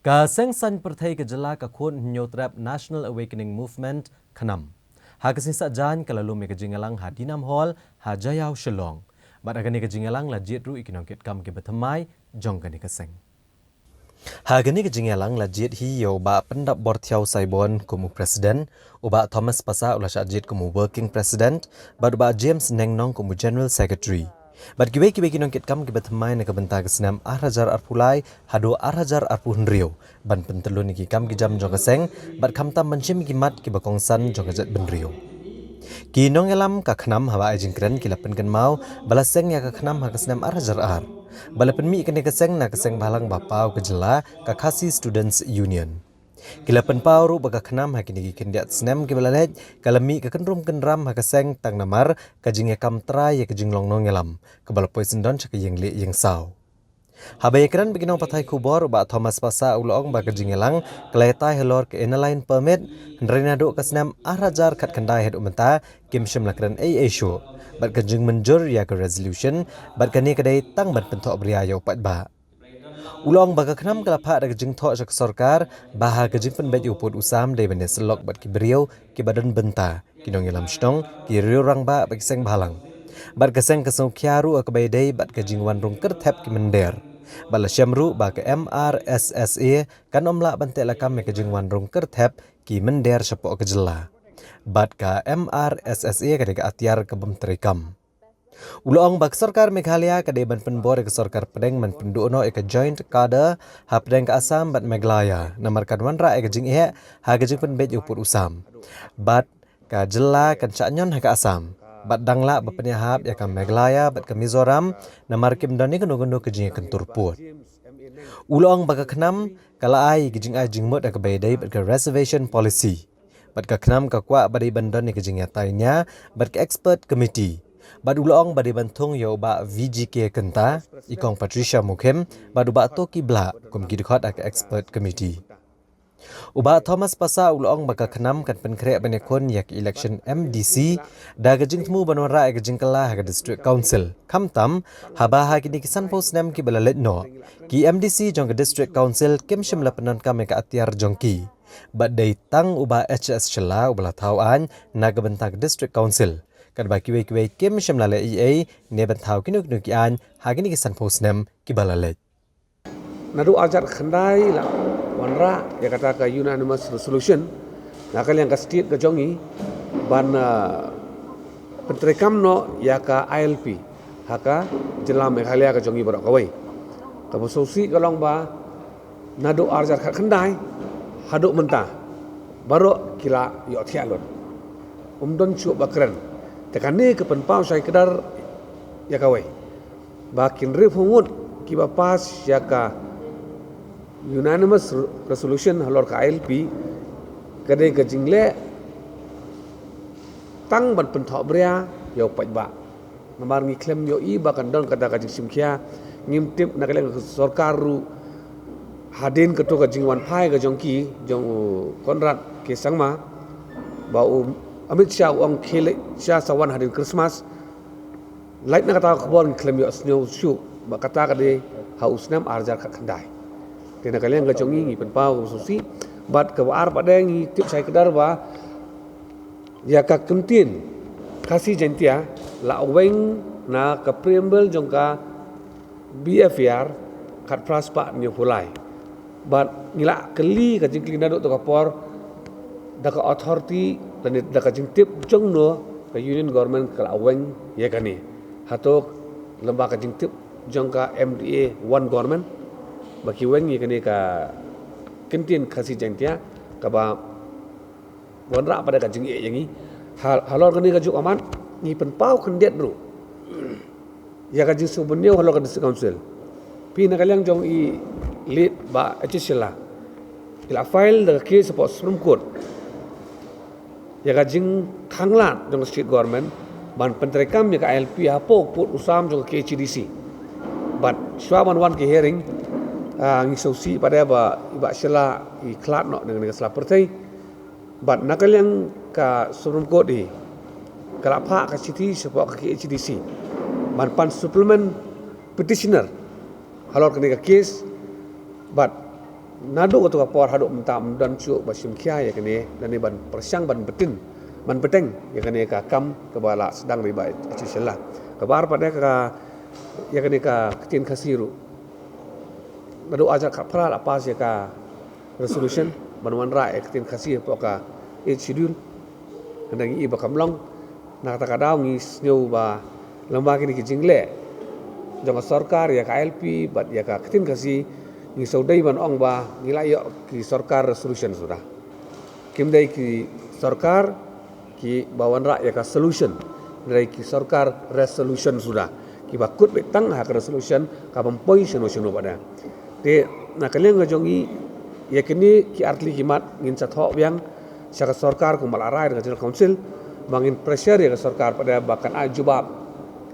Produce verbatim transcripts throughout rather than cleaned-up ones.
Ka Seng Saiñ Pyrthei ka Jylla, ka Khun Hynñiewtrep National Awakening Movement, KHNAM, ha ka sngi Saitjaiñ ka la lum ïa ka jingïalang ha Dinam Hall, ha Jaïaw, Shillong. Bad ha kane ka jingïalang la jied ruh ïa ki nongkitkam kiba thymmai jong kane ka seng. Ha kane ka jingïalang la jied hi ïa u Bah Pyndapborthiaw Saibon kum u President, u Bah Thomas Passah u la shah jied kum u Working President, bad u Bah James Nengnong kum u General Secretary. Bad kiwei kiwei ki nongkitkam kiba thymmai na ka bynta ka snem ar hajar arphew lai haduh ar hajar arphew hynriew, ban pyntyllun ïa ki kam ki jam jong ka seng, bad khamtam ban shim ïa ki mat kiba kongsan jong ka jaitbynriew. Ki nongïalam ka KHNAM haba ai jingkren ki la pynkynmaw ba la seng ïa ka KHNAM ha ka snem ar hajar ar, ba la pynmih kane ka seng na ka seng bhalang ba paw ka jylla, ka Khasi Students Union. Ki la pynpaw ruh ba ka KHNAM ha kine ki khyndiat snem kiba la leit ka la mih ka kynrum kynram ha ka seng tang namar ka jingïakam trai ïa ka jinglong nongïalam kaba la poi syndon sha ka ïing lieh ïing saw. Haba ïakren bad ki nongpathai khubor, u Bah Thomas Passah u la ong ba ka jingïalang ka la ïatai halor ka Inner Line Permit, hynrei naduh ka snem ar hajar khatkhyndai haduh mynta kim shym la kren ei ei shuh bad ka jingmynjur ïa ka resolution, bad kane ka dei tang ban pynthohbria ïa u paidbah. U la ong ba ka KHNAM ka la phah da ka jingthoh sha ka sorkar ba ha ka jingpynbeit ïa u pud u sam dei ban ïasyllok bad ki briew kiba don bynta, ki nongïalam shnong, ki riew rangbah bad ki seng bhalang. Bad ka seng ka sngewkhia ruh ha kaba ïadei bad ka jingwan rung kyrthep ki mynder. Bad la shem ruh ba ka M R S S A kan ym lah ban teh lakam ïa ka jingwan rung kyrthep ki mynder shapoh ka jylla. Bad ka M R S S A ka dei ka atiar ka bym treikam. U la ong ba ka sorkar Meghalaya ka dei ban pynbor ïa ka sorkar pdeng ban pynduh noh ïa ka joint cadre hapdeng ka Assam bad Meghalaya, namar kan wanrah ïa ka jingeh ha ka jingpynbeit ïa u pud u sam. Bad ka jylla kan shah ñion ha ka Assam, bad dang lah ba pynïahap ïa ka Meghalaya bad ka Mizoram, namar kim don ïa kano kano ka jingïakyntur pud. U la ong ba ka KHNAM ka la ai ïa ka jingai jingmut ha kaba ïadei bad ka reservation policy. Bad ka KHNAM ka kwah ba dei ban don ïa ka jingïatai nia bad ka expert committee. Bad u la ong ba dei ban thung ïa u Bah V G K Kynta, i Kong Patricia Mukhim, bad u Bah Toki Blah kum ki dkhot ha ka expert committee. U Bah Thomas Passah u la ong ba ka KHNAM kan pynkhreh ban ïakhun ïa ka election M D C da ka jingthmu ban wanrah ïa ka jingkylla ha ka District Council. Khamtam haba ha kine ki sanphew snem kiba la leit noh, ki M D C jong ka District Council kim shym la pyndonkam ïa ka atiar jong ki. Bad dei tang u Bah H S Shylla uba la thaw aiñ na ka bynta ka District Council, katba kiwei kiwei kim shym la leh ei ei ne ban thaw kino kino ki aiñ ha kine ki sanphew snem kiba la leit. Naduh ar hajar khatkhyndai la wanrah ïa kata ka unanimous resolution na ka liang ka state ka jong ngi ban, ah, pyntreikam noh ïa ka I L P ha ka jylla Meghalaya ka jong ngi baroh kawei. Kaba sngewsih ka long ba naduh ar hajar khatkhyndai haduh mynta baroh ki la ïohthiah lut. Ym don shuh ba kren. Te kane ka pynpaw shai kdar ïa kawei ba ki hynriewphew ngut kiba pass ïa ka unanimous re-, resolution halor ka I L P ka dei ka jingleh tang ban pynthohbria ïa u paidbah. Namar ngi khlem ïohi ba kan don kata ka jingshim khia, ngim tip na ka liang ka sorkar ruh hadien kato ka jingwan phai ka jong ki, jong u Conrad K Sangma, ba u Amit Shah u ong khie leit sha sa wan hadien Christmas. Lait na kata ka khubor ngi khlem ïohsngew shuh ba kata ka dei ha u snem ar hajar khatkhyndai. Te na ka liang ka jong ngi ngi pynpaw kaba sngewsih, bad kaba ar pat de ngi tip shai kdar ba ïa ka ktien Khasi Jaintia la weng na ka preamble jong ka B F R khatphra spah hynñiewphew lai. Bad ngi la kylli ka jingkylli naduh to ka por da ka authority lane da ka jingtip jong no ka Union Government ka la weng ïa kane. Hato lymba ka jingtip jong ka M D A one Government ba ki weng ïa kane ka ktien Khasi Jaintia kaba wanrah pat da ka jingeh ïa ngi. Ha-, halor kane ka juk amat ngi pynpaw khyndiat ruh ïa ka jingsngewbha halor ka District Council. Phi na ka liang jong i late Bah H S Shylla i la file da ka case hapoh Supreme Court ïa ka jingkhanglad jong ka State Government ban pyntreikam ïa ka I L P hapoh pud u sam jong ka K H A D C. Bad shuwa ban wan ki hearing, ah, ngi sngewsih pat de ba i Bah Shylla i khlad noh na kane ka sla pyrthei. Bad na ka liang ka Supreme Court hi ka la phah ka shithi shapoh ka K H A D C ban pan supplement petitioner halor kane ka case. Bad Naduh kato ka por haduh mynta ym don shuh ba shim khia ïa kane, lane ban pyrshang ban btin, ban bteng ïa kane ka kam kaba la sdang ri ba i chi shylla. Kaba ar pat de ka, ïa kane ka ktien Khasi ruh. Naduh ar hajar khatphra la pass ïa ka resolution ban wanrah ïa ka ktien Khasi hapoh ka Eighth Schedule. Hynrei ngi i ba kam long. Na kata ka daw ngi sngew ba lyngba kine ki jingleh jong ka sorkar ïa ka I L P bad ïa ka ktien Khasi, ngi sngewdei ban ong ba ngi la ïoh ki sorkar resolution suda. Kim dei ki sorkar kiba wanrah ïa ka solution, hynrei ki sorkar resolution suda, kiba kut beit tang ha ka resolution, ka bym poi shano shano pat de. Te na ka liang ka jong ngi, ïa kine ki artylli ki mat ngin sa thoh biang sha ka sorkar kumba la rai da ka General Council, ba ngin pressure ïa ka sorkar pat de ba kan ai jubab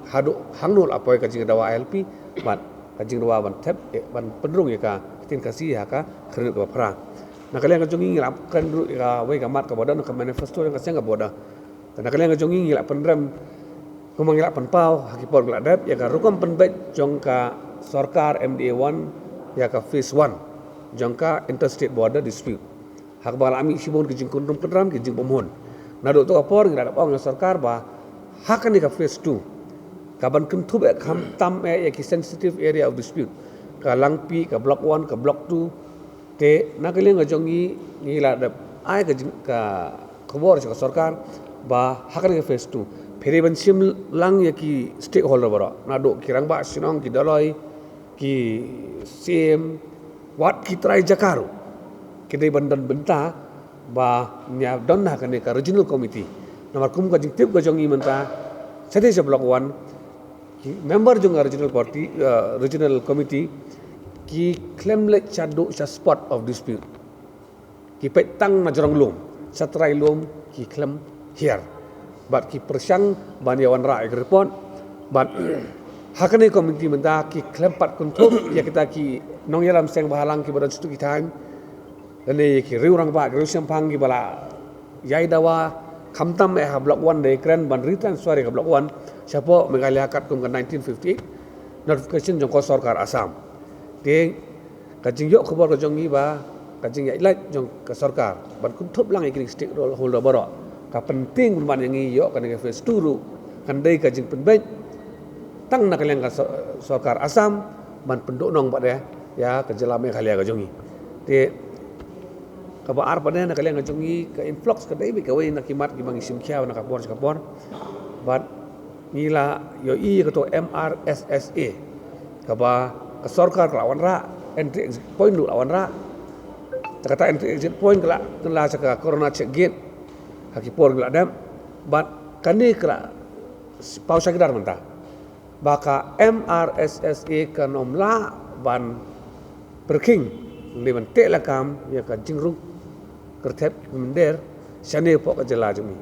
haduh hangno la poi ka jingdawa I L P bad ka jingdawa ban thep, eh, ban pynrung ïa ka ktien Khasi ha ka khyrnit kaba phra. Na ka liang ka jong ngi ngi la kren ruh ïa kawei ka mat kaba don ha ka manifesto jong ka seng ka border. Te na ka liang ka jong ngi ngi la pynrem, kumba ngi la pynpaw ha ki por ngi la dep, ïa ka rukom pynbeit jong ka sorkar M D A one ïa ka phase one jong ka interstate border dispute. Ha kaba la mih shibun ki jingkynrum kynram, ki jingbymhun. Naduh kato ka por ngi la dep ong ïa sorkar ba ha kane ka phase two, kaban kynthup eh khamtam eh ïa ki sensitive area of dispute, ka Langpih, ka Block one, ka Block two. Te na ka liang ka jong ngi, ngi la dep ai ka jing, ka khubor sha ka sorkar ba ha kane ka phase two, phi dei ban shim lang ïa ki stakeholder baroh, naduh ki rangbah shnong, ki dolloi, ki siem, wat ki trai jaka ruh, ki dei ban don bynta ba ïa don ha kane ka regional committee. Namar kum ka jingtip ka jong ngi mynta, sha dei sha Block one, ki member jong ka regional party, eh, regional committee, ki khlem leit shaduh sha spot of dispute. Ki peit tang na jrong lum, sha trai lum ki khlem hiar. Bad ki pyrshang ban ïa wanrah ïa ka report. Bad ha kane ka committee mynta ki khlem pat kynthup ïa kita ki nongïalam seng bhalang kiba don sha tu ki thaiñ, lane ïa ki riew rangbah, ki riew shemphang kiba la ïai dawa khamtam eh ha Block one, da kren ban retransfer ïa ka Block one shapoh Meghalaya katkum ka nineteen fifty-eight notification jong ka sorkar Assam. Te ka jingïoh khubor ka jong ngi ba ka jingïaid lait jong ka sorkar ban kynthup lang ïa kine ki stakeholder baroh, ka pyntieng pynban ïa ngi ïoh kane ka phase two ruh kan dei ka jingpynbeit tang na ka liang ka sor-, sorkar Assam ban pynduhnong pat de ïa ka jylla Meghalaya ka jong ngi. Te kaba ar pat de na ka liang ka jong ngi, ka influx ka dei beit kawei na ki mat kiba ngi shim khia na ka por sha ka por. Bad ngi la ïohi ïa kato M R S S A, kaba ka sorkar ka la wanrah, entry exit point ruh la wanrah. Te kata entry exit point ka la kylla sha ka Corona check gate ha ki por ngi la dep. Bad kane ka la paw shai kdar mynta ba ka M R S S A kan ym lah ban pyrkhing ne ban teh lakam ïa ka jingrung kyrtep mynder shane hapoh ka jylla jong ngi.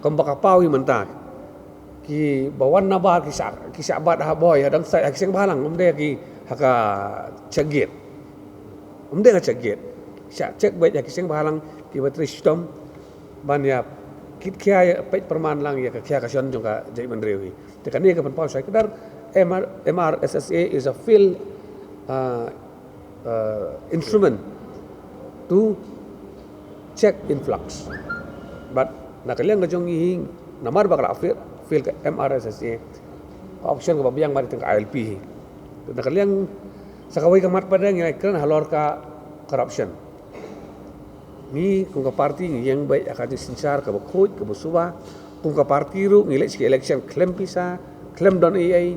Kumba ka paw hi mynta, kiba wan nabar ki shah, ki shah bat ha Bhoi, ha Damsait, ha ki seng bhalang, ym dei ki ha ka check gate. Ym dei ha check gate. Shah check beit ha ki seng bhalang kiba trei shitom ban ïa kit khia, ïa peit pyrman lang ïa ka khia ka shon jong ka jaitbynriew hi. Te kane ka pynpaw shai kdar, M R, M R S S A is a field, uh, uh, instrument to check influx. But na ka liang ka jong ngi hi, namar ba ka la fail, fail ka M R S S A, option kaba biang ba dei tang ka I L P hi. Na ka liang, sa kawei ka mat pat de ngi la kren halor ka corruption. Ngi kum ka party ngi ïeng beit ïa ka jingsynshar kaba khuid kaba suba. Kum ka party ruh ngi leit sha ki election khlem pisa, khlem don ei ei.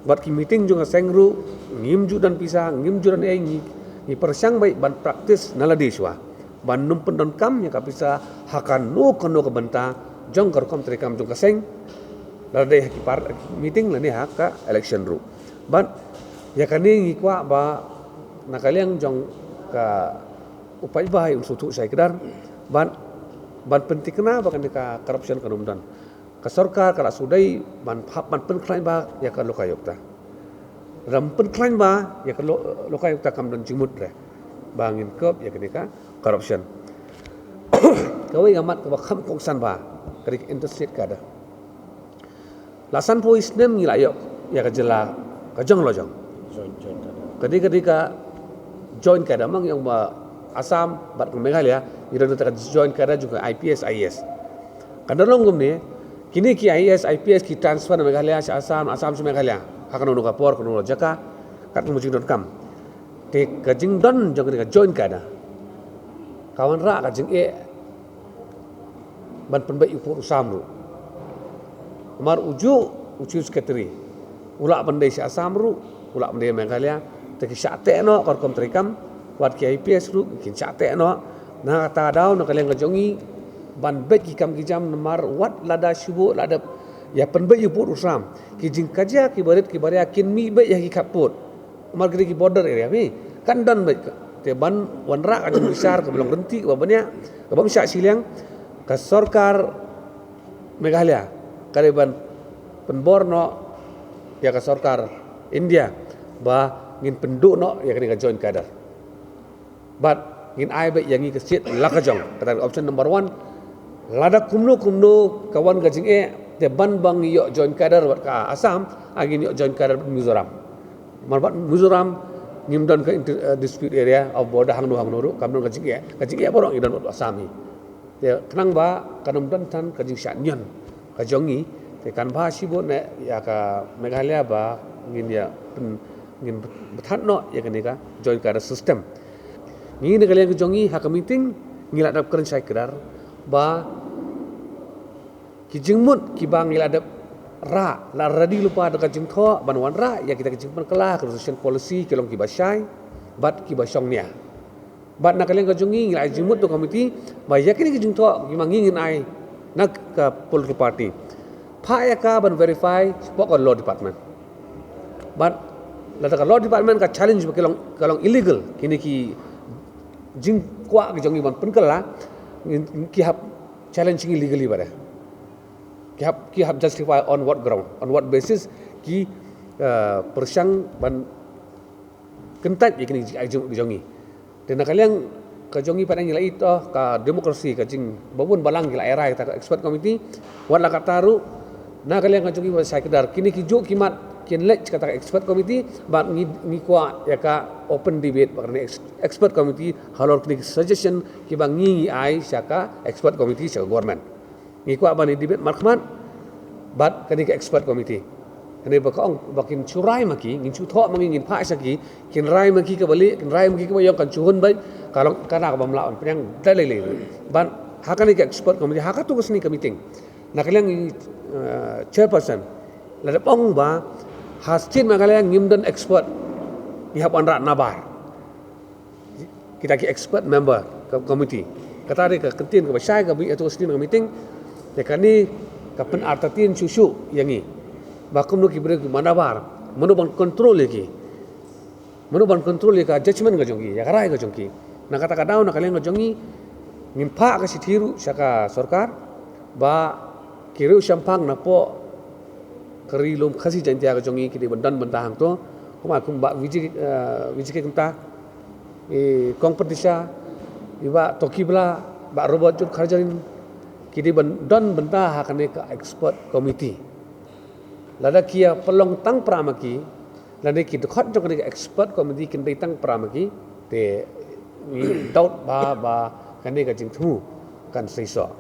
Bad ki meeting jong ka seng ruh ngim ju don pisa, ngim ju don ei ei, ngi, ngi pyrshang beit ban practice na lade shuwa ban ym pyndonkam ïa ka pisa ha kano kano ka bynta jong ka rukom treikam jong ka seng, lada dei ha ki par-, meeting lane ha ka election ruh. Bad ïa kane ngi kwah ba na ka liang jong ka u paidbah un sngewthuh shai kdar ban, ban pynthikna ba kane ka corruption kan ym don. Ka sorkar ka la shu dei ban hap ban pynkhlaiñ bha ïa ka lokayukta. Lada ym pynkhlaiñ bha ïa ka lo-, lokayukta kam don jingmut re ba ngin cope ïa kane ka corruption. Kawei ka mat kaba kham kongsan bha ka dei ka interstate cadre. La sanphew snem ngi la ïoh ïa ka jylla ka jong la jong. Ka dei, ka dei ka Joint cadre, ma ngi ong ba Assam bad ka Meghalaya ngi don kata ka joint cadre jong ka I P S, I A S. Kan don long kumne, kine ki I A S, I P S ki transfer na Meghalaya sha Assam, Assam sha Meghalaya, ha kano kano ka por, kano kano ka jaka, kat ka jingdonkam. Te ka jingdon jong kane ka joint cadre ka wanrah ka jingeh ban pynbeit u pud u sam ruh. Namar uju u Chief Secretary u lah ban dei sha Assam ruh, u lah ban dei Meghalaya, te ki shah teh noh ka rukom treikam, wat ki I P S ruh kin shah teh noh. Na kata ka daw na ka liang ka jong ngi ban beit ki kam ki jam, namar wat lada shu buh lada ïa pynbeit u pud u sam, ki jingkajia ki barit ki baria kin mih beit ïa ki khappud. Namar ki dei ki border area, mi kan don beit ka. Te ban wanrah ka jingbishar kaba long rynti, kaba bniah, kaba ym shah shiliang, ka sorkar Meghalaya ka dei ban pynbor noh ïa ka sorkar India ba ngin pynduh noh ïa kane ka joint cadre. Bad ngin ai beit ïa ngi ka seat la ka jong. Kata option number one. Lada kumno kumno ka wan ka jingeh, te ban ba ngi ïoh joint cadre bad ka Assam, ngin ïoh joint cadre bad Mizoram. Namar bad Mizoram ngim don ka inter-, eh, dispute area of border hangno hangno ruh, kam don ka jingeh, ka jingeh baroh ngi don bad Assam hi. Te khnang ba kan ym don than ka jingshah nion ka jong ngi, te kan bha shibun eh ïa ka Meghalaya ba ngin ïa pyn-, ngin bthah noh ïa kane ka joint cadre system. Ngi na ka liang ka jong ngi ha ka meeting ngi la dep kren shai kdar ba ki jingmut kiba ngi la dep rah, la ready lypa da ka jingthoh ban wanrah ïa kita ki jingpynkylla ha ka reservation policy, ki long kiba shai bad kiba shongnia. Bad na ka liang ka jong ngi ngi la ai jingmut da ka committee ba ïa kine ki jingthoh kiba ngi ngin ai na ka political party, phah ïa ka ban verify shapoh ka law department. Bad lada ka law department ka challenge ba ki long, ka long illegal kine ki jingkwah ki jong ngi ban pynkylla, ngin, ki hap challenge ngi legally bad eh. Ki hap, ki hap justify on what ground, on what basis ki, eh, pyrshang ban kyntait ïa kine ki jingmut ki jong ngi. Te na ka liang ka jong ngi pat ngi la ïohi ka democracy, ka jing ba bun balang ki la ai rai kata ka expert committee. Wat la katta ruh na ka liang ka jong ngi ba shai kdar, kine ki juh ki mat kin leit kata ka expert committee, bad ngi, ngi kwah ïa ka open debate bad kane ex-, expert committee halor kine ki suggestion kiba ngi, ngi ai sha ka expert committee, sha ka government. Ngi kwah ban ïa debate markhmat bad kane ka expert committee. Kane ba ka ong ba kin shu rai ma ki, ngin shu thoh ma ngi, ngin phah sha ki, kin rai ma ki kaba lieh, kin rai ma ki kaba ïong, kan shu hun beit, ka long kane kaba ym lah ban pynïang da lei lei. Bad ha kane ka expert committee, ha katto ka sngi ka meeting, na ka liang ngi, eh, chairperson la dep ong ba ha state Meghalaya ngim don expert, ngi hap wanrah nabar kita ki expert member ka committee. Kata dei ka kyntien kaba shai kaba ïoh ha katto ka sngi ka meeting. Te kane ka pynartatien shuh shuh ïa ngi ba kumno ki briew ki manabar, mano ban control ïa ki, mano ban control ïa ka judgment ka jong ki, ïa ka rai ka jong ki. Na kata ka daw na ka liang ka jong ngi ngin phah ka shithi ruh sha ka sorkar ba ki riew shemphang napoh ka Ri Lum Khasi Jaiñtia ka jong ngi ki dei ban don bynta hangto. Kumba, kumba Vijay, eh, Vijay K kumta, i Kong Patricia, i Bah Toki Blah, Bah Robert Jut Kharjarin, ki dei ban don bynta ha kane ka expert committee. Lada ki ïa pynlong tang para ma ki, lada ki dkhot jong kane ka expert committee kin dei tang para ma ki, te ngi doubt ba, ba kane ka jingthmu kan seisoh.